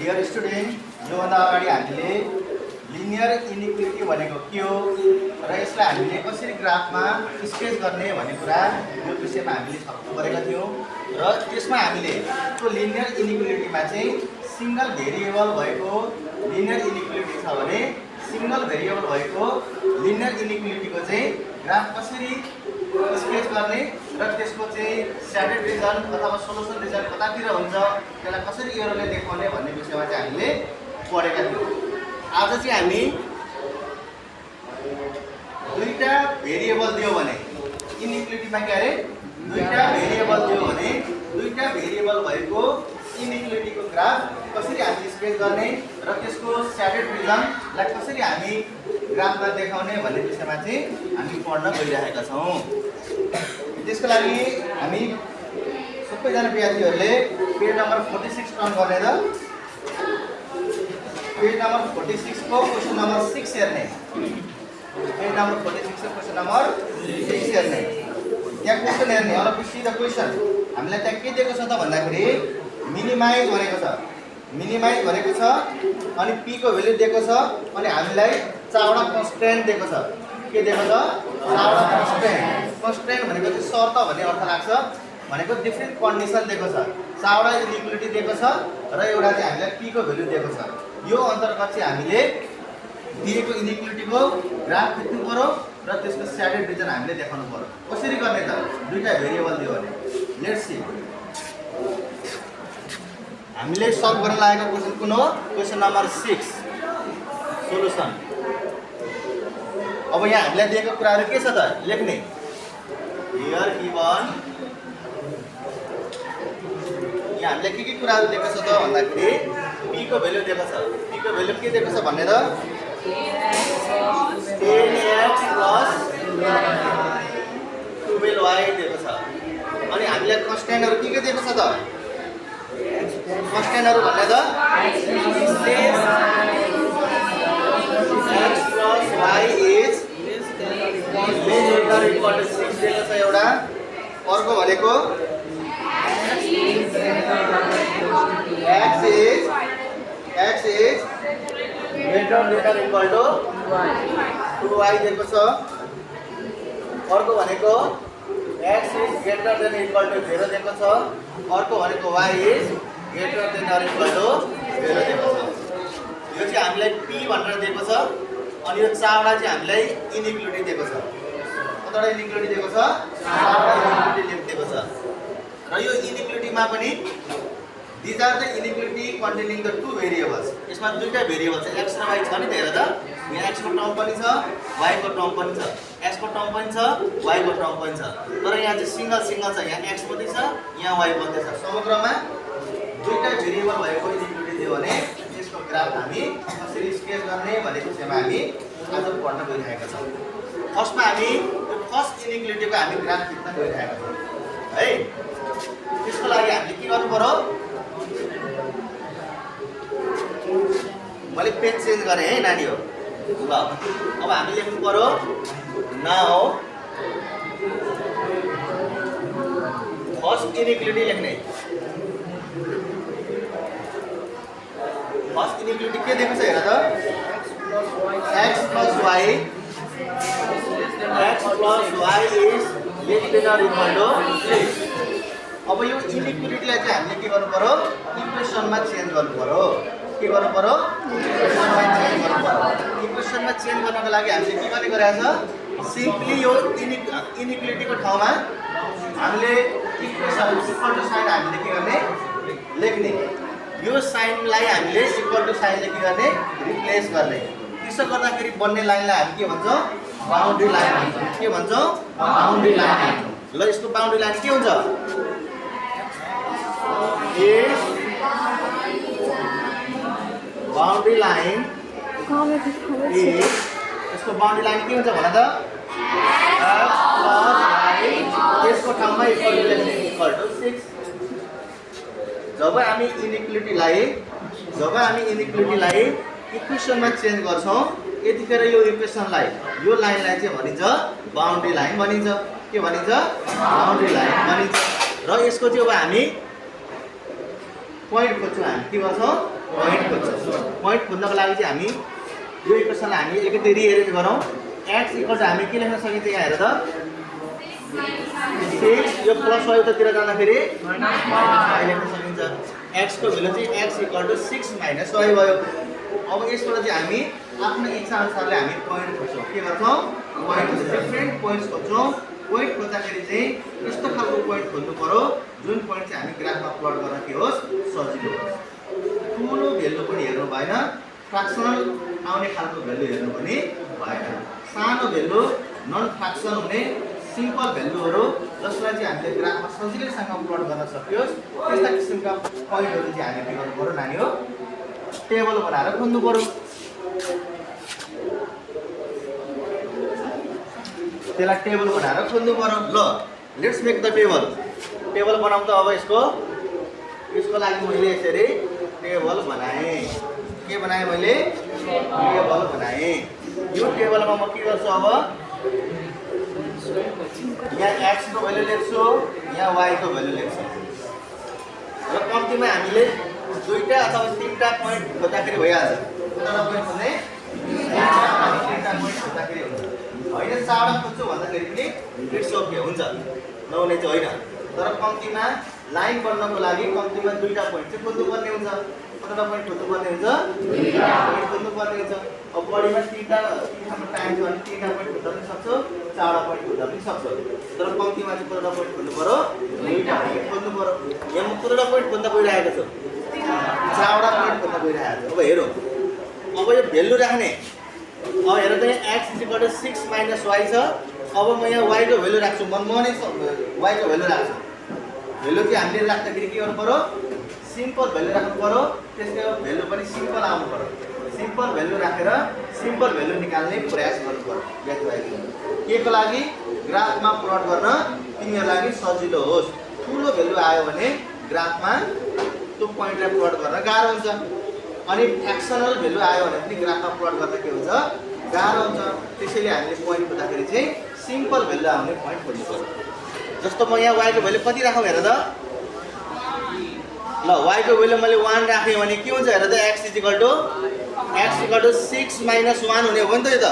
Dear student, योभन्दा अगाडि हामीले लिनियर इनिक्वालिटी भनेको के हो र यसलाई हामीले कसरी ग्राफमा स्केच गर्ने भन्ने कुरा यो विषयमा हामीले छलफल गरेका थियौँ र त्यसमा हामीले त्यो लिनियर इनिक्वालिटीमा चाहिँ सिंगल भेरिएबल भएको लिनियर इनिक्वालिटी छ भने सिंगल भेरिएबल भएको लिनियर इनिक्वालिटीको चाहिँ ग्राफ कसरी स्केच गर्ने र त्यसको चाहिँ स्ट्यान्डर्ड रिजन अथवा सोलुसन रिजन कतातिर हुन्छ त्यसलाई कसरी एरोले देखाउने भन्ने विषयमा चाहिँ हामीले पढेका थियौँ। आज चाहिँ हामी दुईटा भेरिएबल दियो भने इनिक्वालिटीमा के अरे दुईटा भेरिएबल दियो भने दुईटा भेरिएबल भएको इनिक्वालिटीको ग्राफ कसरी हामी स्केच गर्ने र त्यसको स्ट्यान्डर्ड रिजनलाई कसरी हामी ग्राफमा देखाउने भन्ने विषयमा चाहिँ हामी पढ्न गइरहेका छौँ। त्यसको लागि हामी सबैजना विद्यार्थीहरूले पेज नम्बर 46 टर्न गर्ने र पेज नम्बर 46 को क्वेसन नम्बर 6 हेर्ने। पेज नम्बर 46 को क्वेसन नम्बर 6 हेर्ने। त्यहाँ क्वेसन हेर्ने all of see the question. हामीलाई त्यहाँ के दिएको छ त भन्दाखेरि मिनिमाइज भनेको छ। मिनिमाइज भनेको छ अनि पी को भ्यालु दिएको छ अनि हामीलाई चारवटा कन्स्ट्रेन्ट दिएको छ। के दिएको छ? चारवटा कन्स्ट्रेन्ट। कन्स्ट्रेन्ट भनेको चाहिँ शर्त भन्ने अर्थ लाग्छ। भनेको डिफ्रेन्ट कन्डिसन दिएको छ। चारवटा इनिक्वालिटी दिएको छ र एउटा चाहिँ हामीलाई पी को भ्यालु दिएको छ। यो अन्तर्गत चाहिँ हामीले दिएको इनिक्वालिटीको ग्राफ खिच्नु पर्यो र त्यसको स्ट्यान्डर्ड रिजन हामीले देखाउनु पर्यो। कसरी गर्ने त? दुईटा भेरिएबल दियो भने। Let's see. हामीले सल्भ गर्न लागेको क्वेसन कुन हो? Question number 6 solution. अब यहाँ हामीलाई दिएको कुराहरू के छ त? लेख्ने। हियर गिवन यहाँ हामीले के कुराहरू दिएको छ त भन्दाखेरि पी को भ्यालु दिएको छ। पी को भ्यालु के दिएको छ भन्ने त 10x प्लस 12y दिएको छ। अनि हामीलाई कन्स्ट्यान्टहरु के दिएको छ त? कन्स्ट्यान्टहरु भन्ने त x plus y is less equal to 6 दिएको छ एउटा। अर्को भनेको x is greater than equal to 2y दिएको छ। अर्को भनेको x is greater than equal to 0 दिएको छ। अर्को भनेको y is greater than or equal to 0 दिएको छ। यो चाहिँ हामीलाई p भनेर दिएको छ अनि यो चारवटा चाहिँ हामीलाई इनिक्वालिटी दिएको छ। कतिवटा इनिक्वालिटी दिएको छ? चारवटा इनिक्वालिटी दिएको छ। र यो इनिक्वालिटीमा पनि these are the inequality containing the two variables. यसमा दुईटा भेरिएबल छ, x र y छ नि त। हेर त, यहाँ x को टर्म पनि छ, y को टर्म पनि छ। x को टर्म पनि छ, y को टर्म पनि छ। तर यहाँ चाहिँ सिंगल सिंगल छ। यहाँ x मात्रै छ, यहाँ y मात्रै छ। समग्रमा दुईटा भेरिएबल भएको इनिक्वालिटी दियो भने यसको ग्राफ हामी कसरी स्केच गर्ने भनेको विषयमा हामी आज पढ्न गइरहेका छौँ। फर्स्टमा हामी यो फर्स्ट इनिक्वालिटीको हामी ग्राफ खिच्न गइरहेका छौँ है। त्यसको लागि हामीले के गर्नु पर्यो? मैले पेज चेन्ज गरेँ है नानी हो। ल अब हामी लेख्नु पर्यो नाउ फर्स्ट इनिक्वालिटी लेख्ने। फर्स्ट इनिक्वालिटी के दिएको छ हेर त? x plus y is less than or equal to 6। अब यो इनिक्वालिटीलाई चाहिँ हामीले के गर्नु पर्यो? इक्वेसनमा चेन्ज गर्नु पर्यो। के गर्नु पर्यो? इक्वेसनमा चेन्ज गर्नु पर्यो। इक्वेसनमा चेन्ज गर्नको लागि हामीले के गर्ने गरेको छ? सिम्पली यो इनिक्वालिटीको ठाउँमा हामीले इक्वेसन इक्वल टु साइन हामीले के गर्ने? लेख्ने। यो साइनलाई हामीले इक्वल टु साइनले के गर्ने? रिप्लेस गर्ने। त्यसो गर्दाखेरि बन्ने लाइनलाई हामी के भन्छौँ? बाउन्ड्री लाइन भन्छौँ। के भन्छौँ? बाउन्ड्री लाइन भन्छौँ। ल यसको बाउन्ड्री लाइन के हुन्छ? Is boundary line is यसको बाउन्ड्री लाइन के हुन्छ भन त? x plus y यसको ठाउँमा इक्वल टु 6। जब हामी इनिक्वालिटीलाई इक्वेसनमा चेन्ज गर्छौँ यतिखेर यो इक्वेसनलाई यो लाइनलाई चाहिँ भनिन्छ बाउन्ड्री लाइन भनिन्छ। के भनिन्छ? बाउन्ड्री लाइन भनिन्छ। र यसको चाहिँ अब हामी पोइन्ट खोज्छौँ हामी के गर्छौँ पोइन्ट खोज्छौँ पोइन्ट खोज्नको लागि चाहिँ हामी यो इक्वेसनलाई हामी एकैचोटि रिएरेन्ज गरौँ x इक्वल हामी के लेख्न सकिन्छ यहाँ हेर त 6 यो प्लस y उतातिर जाँदाखेरि -y लेख्न सकिन्छ x को भ्यालु चाहिँ x equal to 6 minus y भयो अब यसबाट चाहिँ हामी आफ्नो इच्छा अनुसारले हामी पोइन्ट खोज्छौँ के गर्छौँ पोइन्ट डिफरेन्ट पोइन्ट्स खोज्छौँ पोइन्ट खोज्दाखेरि चाहिँ यस्तो खालको पोइन्ट खोज्नु पर्यो जुन पोइन्ट चाहिँ हामी ग्राफमा प्लट गर्न के होस् सजिलो होस् ठुलो भ्यालु पनि हेर्नु भएन फ्र्याक्सनल आउने खालको भ्यालु हेर्नु पनि भएन सानो भ्यालु नन फ्र्याक्सन हुने सिम्पल भ्यालुहरू जसलाई चाहिँ हामीले ग्राफमा सजिलैसँग प्लट गर्न सकियोस् त्यस्ता किसिमका पोइन्टहरू चाहिँ हामी के गर्नु पर्यो नानी हो टेबल बनाएर खोज्नु पर्यो त्यसलाई टेबल बनाएर खोज्नु पर्यो ल let's make the table table बनाउँदा अब यसको लागि मैले यसरी टेबल बनाएँ के बनाएँ मैले टेबल बनाएँ यो टेबलमा म के गर्छु अब यहाँ x को भ्यालु लेख्छु यहाँ y को भ्यालु लेख्छु र कम्तीमा हामीले दुईटा अथवा तीनटा पोइन्ट खोज्दाखेरि भइहाल्छ दुईटा पोइन्ट खोज्ने तीनटा पोइन्ट खोज्दाखेरि हुन्छ होइन चारवटा खोज्छु भन्दाखेरि पनि इट्स ओके हुन्छ नहुने चाहिँ होइन तर कम्तीमा लाइन बन्नको लागि कम्तीमा दुईटा पोइन्ट चाहिँ खोज्नुपर्ने हुन्छ कतिवटा पोइन्ट खोज्नुपर्ने हुन्छ दुईटा पोइन्ट खोज्नुपर्ने हुन्छ अब बढीमा तीनटा टाइम छ भने तीनटा पोइन्ट खोज्दा पनि सक्छौ चारवटा पोइन्ट खोज्दा पनि सक्छौ तर कम्तीमा चाहिँ कतिवटा पोइन्ट खोज्नु पर्यो दुईटा पोइन्ट खोज्नु पर्यो यहाँ म कतिवटा पोइन्ट खोज्दा गइरहेको छु चारवटा पोइन्ट खोज्दा गइरहेको छु अब हेरौँ अब यो भ्यालु राख्ने अब हेर त यहाँ x equal to 6 minus y छ अब म यहाँ y को भ्यालु राख्छु म नै y को भ्यालु राख्छु भ्यालु चाहिँ हामीले राख्दाखेरि के गर्नु पर्यो सिम्पल भ्यालु राख्नु पर्यो त्यसको भ्यालु पनि सिम्पल आउनु पर्यो सिम्पल भ्यालु राखेर सिम्पल भ्यालु निकाल्ने प्रयास गर्नु पर्यो के को लागि ग्राफमा प्लट गर्न तिमीहरुको लागि सजिलो होस् ठुलो भ्यालु आयो भने ग्राफमा त्यो पोइन्टलाई प्लट गर्न गाह्रो हुन्छ अनि फ्र्याक्सनल भ्यालु आयो भने पनि ग्राफमा प्लट गर्न के हुन्छ गाह्रो हुन्छ त्यसैले हामीले पोइन्ट खोज्दाखेरि चाहिँ सिम्पल भ्यालु आउने पोइन्ट खोज्नु पर्यो जस्तो म यहाँ y को भ्यालु कति राखौँ हेर त ल y को भ्यालु मैले 1 राखेँ भने के हुन्छ हेर त x इक्वल टु 6 माइनस 1 हुने हो नि त यो त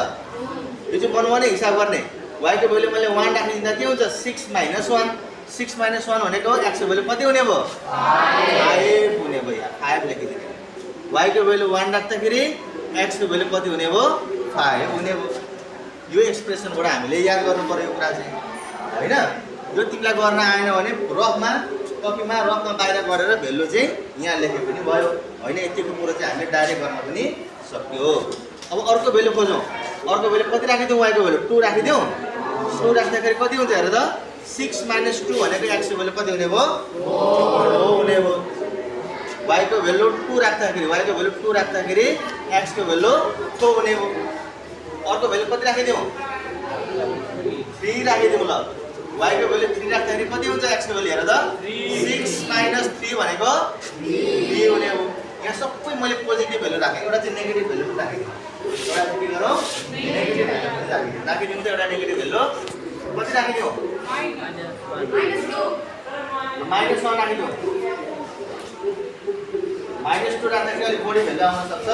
यो चाहिँ मनमनै हिसाब गर्ने y को भ्यालु मैले 1 राखिदिँदा के हुन्छ 6 माइनस 1 6 माइनस 1 भनेको x को भ्यालु कति हुने भयो 5 हुने भयो यहाँ 5 लेखिदिने y को भ्यालु 1 राख्दाखेरि x को भ्यालु कति हुने भयो 5 हुने भयो यो एक्सप्रेसनबाट हामीले याद गर्नु पर्यो यो कुरा चाहिँ हैन यो तिमीलाई गर्न आएन भने रफमा कपीमा बाहिर गरेर भ्यालु चाहिँ यहाँ लेखे पनि भयो हैन यतिको कुरा चाहिँ हामीले डाइरेक्ट गर्न पनि सक्यो अब अर्को भ्यालु खोजौँ अर्को भ्यालु कति राखिदिउँ y को भ्यालु 2 राखिदिउँ 2 राख्दाखेरि कति हुन्छ हेर त 6 माइनस 2 भनेको x को भ्यालु कति हुने भयो 4 हुने भयो y को भ्यालु 2 राख्दाखेरि y को भ्यालु 2 राख्दाखेरि x को भ्यालु 4 हुने भयो अर्को भ्यालु कति राखिदिउँ 3 राखिदिउँ ल y को भ्यालु 3 राख्दाखेरि कति हुन्छ x को भ्यालु हेर त 6 माइनस 3 भनेको 3 हुने हो यहाँ सबै मैले पोजिटिभ भ्यालु राखेँ एउटा चाहिँ नेगेटिभ भ्यालु पनि राखेँ एउटा चाहिँ के गरौँ नेगेटिभ भ्यालु पनि राखिदिउँ त एउटा नेगेटिभ भ्यालु कति राखिदिउँ माइनस 1 राखिदिउँ माइनस 2 राख्दाखेरि अलिक बढी भ्यालु आउन सक्छ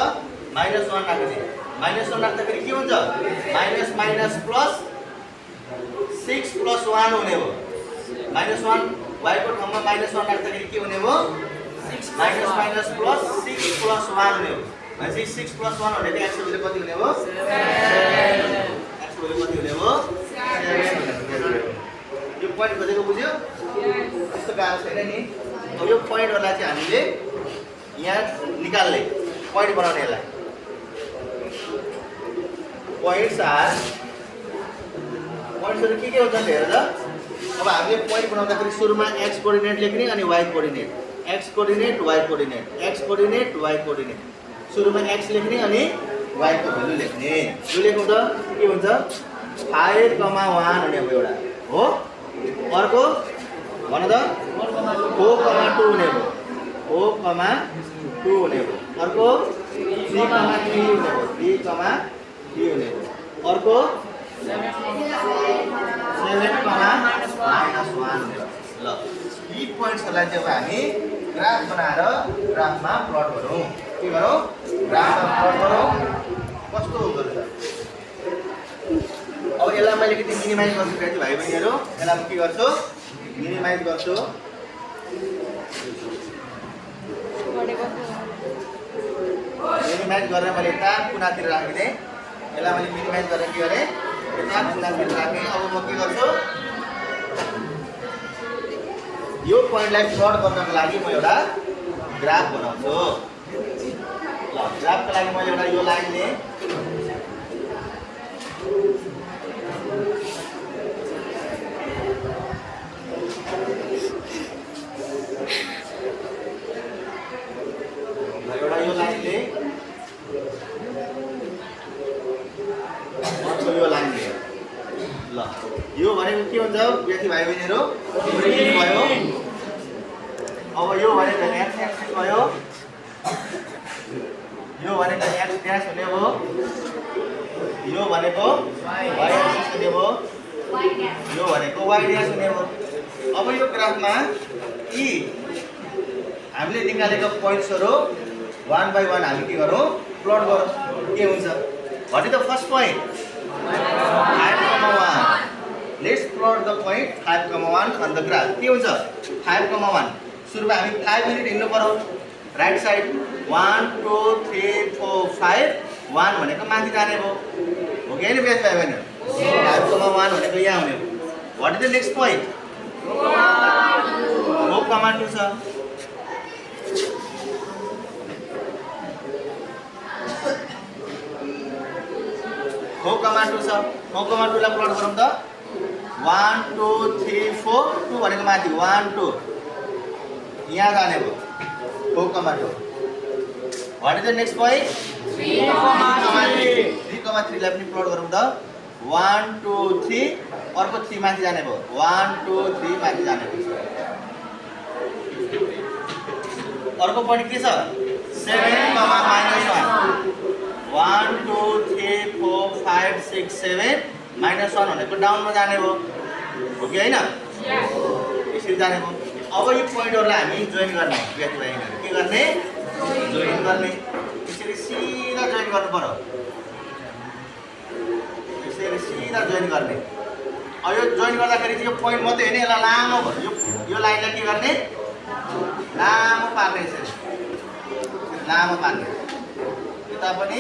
माइनस 1 राखिदिउँ माइनस 1 राख्दाखेरि के हुन्छ माइनस माइनस प्लस 6 प्लस 1 हुने हो माइनस 1 y को ठाउँमा माइनस 1 राख्दाखेरि के हुने हो माइनस माइनस प्लस 6 प्लस 1 हुने हो भनेपछि 6 प्लस 1 भनेको x को भ्यालु कति हुने हो 7 x को भ्यालु कति हुने हो 7 यो पोइन्ट खोजेको बुझ्यो त्यस्तो गाह्रो छैन नि अब यो पोइन्टहरुलाई चाहिँ हामीले यहाँ निकाल्ने पोइन्ट बनाउनेलाई पोइन्ट्स पोइन्ट्सहरु के हुन्छ हेर त अब हामीले पोइन्ट बनाउँदाखेरि सुरुमा x कोअर्डिनेट लेख्ने अनि y coordinate x coordinate y coordinate x coordinate y coordinate सुरुमा x लेख्ने अनि y को भ्यालु लेख्ने यो लेखौँ त के हुन्छ 5, 1 हुने हो एउटा हो अर्को भन त 4, 2 हुने हो 4, 2 हुने हो अर्को 3, 3 हुने हो 3, 3 हुने हो अर्को 7, -1 ल यी पोइन्ट्सहरुलाई चाहिँ हामी ग्राफ बनाएर ग्राफमा प्लट गरौँ। के गरौँ? ग्राफमा प्लट गरौँ। कस्तो हुँदो रहेछ? अब यसलाई मैले के मिनिमाइज गर्छु विद्यार्थी भाइ बहिनीहरू। यसलाई म के गर्छु? मिनिमाइज गर्छु। मिनिमाइज गरेर मैले यता कुनातिर राखिदिएँ। यसलाई मैले मिनिमाइज गरेर के गरेँ? यता कुनातिर राखेँ। अब म के गर्छु? यो पोइन्टलाई प्लट गर्नको लागि म एउटा ग्राफ बनाउँछु। ल ग्राफको लागि मैले एउटा यो लाइन लिएँ। एउटा यो लाइन लिएँ। अर्को यो लाइन लिएँ। ल यो भनेको के हुन्छ विद्यार्थी भाइ बहिनीहरू? भयो। अब यो भनेको एक्स एक्सिस भयो। यो भनेको एक्स ड्यास हुने भयो। यो भनेको वाइ एक्सिस हुने भयो। यो भनेको वाइ ड्यास हुने भयो। अब यो ग्राफमा यी हामीले निकालेको पोइन्ट्सहरू 1 by 1 हामी के गरौँ? प्लट गरौँ। के हुन्छ? What is the first point? 5,1. Let's plot the point 5,1 on the graph. के हुन्छ? 5,1 सुरुमा हामी 5 मिनट हिँड्नु पर्यो। राइट साइड 1 2 3 4 5 1 भनेको माथि जाने भयो। हो कि हैन विद्यार्थी भाइ बहिनी? 5,1 भनेको यहाँ हुने हो। What is the next point? 4,2 छ। 4,2 छ। 4,2 लाई प्लट गरौँ त। 1 2 3 4 2 भनेको माथि 1 2 यहाँ जाने भयो। 4,2. What is the next point? 3,3 लाई पनि प्लट गरौँ त। 1 2 3 अर्को 3 माथि जाने भयो। 1 2 3 माथि जाने भयो। अर्को पोइन्ट के छ? 7, -1 1 2 3 4 5 6 7 -1 भनेको डाउनमा जाने भयो। हो कि हैन? यसरी जाने भयो। अब यो पोइन्टहरुलाई हामी जोइन गर्ने विद्यार्थी भाइहरुले के गर्ने? जोइन गर्ने। यसरी सिधा जोइन गर्नु पर्यो। यसरी सिधा जोइन गर्ने। अब यो जोइन गर्दाखेरि चाहिँ यो पोइन्ट मात्रै हैन, यसलाई लामो भयो। यो लाइनलाई के गर्ने? लामो पार्ने। यसरी लामो पार्ने। यता पनि